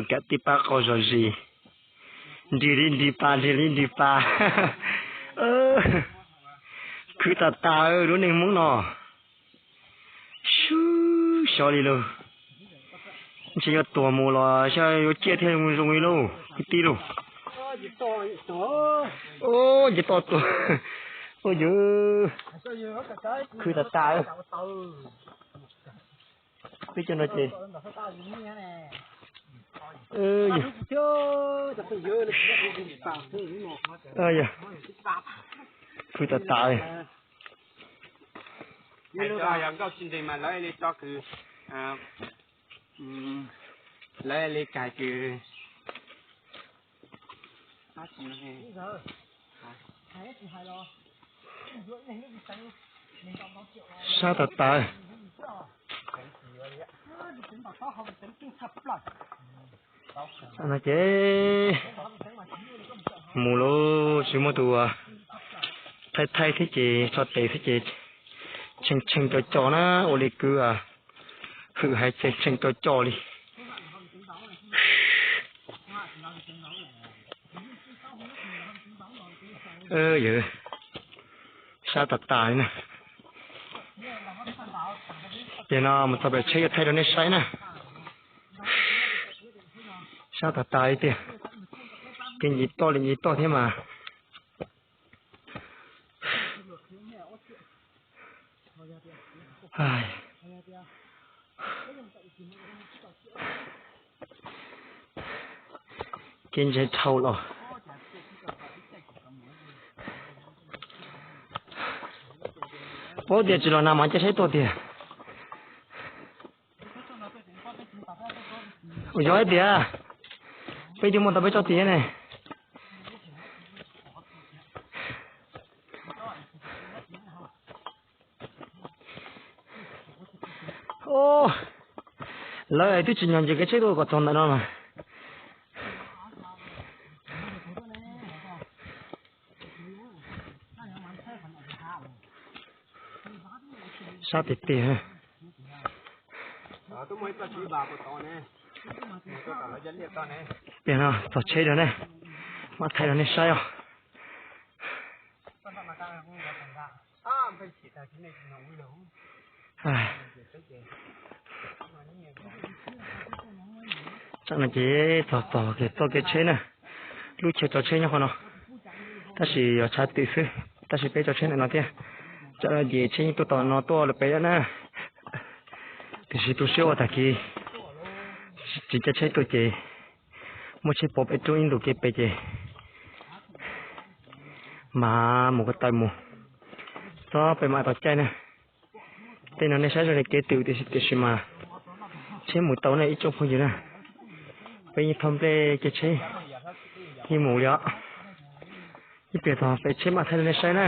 Kav tij pab qau zog zis, nrig li nrig pa, nrig li nrig pa. Khwv tas tas lub neej Hmoob no. Xyov li lauj, ntshe yuav tuag mus los xyov yuav ciaj thiaj zoo li lauj kwv tij lauj. Nce toj tuag. Ua yog khwv tas tas. Peb cov no ces, khwv tas tas. Yog nkauj tsis ntev mas lawv li tso kws, lawv li kais kws. Sab tas tas. No ces mus lawm, tsis muaj tus thaij thaij thiab ces tso tes thiab ces tshee tshee co co na, ua li kwv hwm hais tshee tshee co co li. Yog sab tas tas li na. Ces no mus txog pem tsheb yuav thaij rau nej saib na. Sab tas tas li tiag. Kev nce toj li nce toj thiab mas. Kev ntse dhau los. Paub tias tsis los nag mas caij tsheb tuaj tiag. Ua yog hais tias peb twb muaj tau peb tsob tid ne. Lawv twb tsim nyog nce kev tsheb tuaj kom txog ntawm no mas. Sab tiag tiag. Pem no txog tsheb lawm ne, mam thaij rau nej saib os. Tam no ces txog txog txoj kev tsheb na, lub chaw tso tsheb nyob qhov no, tab sis yog tshav twm xwb, tab sis peb tso tsheb ntawm no thiab. Tam no ces tsheb yeej tuaj tom no tuaj lawm pem na, tiam sis tu siab ua tag kis tsis caij tsheb tuaj ces muab tsheb pov pem roob ib ntus kev pem ces mam mus ko taw mus, txog pem mam tos caij na. Tej no nej saib zoo li kev twm tiam sis mas tsheb mus tau na ib tsoom phooj ywg na. Peb yeej thauj nplej caij tsheb yeej mus li os. Ib pliag txog pem tsheb mam thaij rau nej saib na.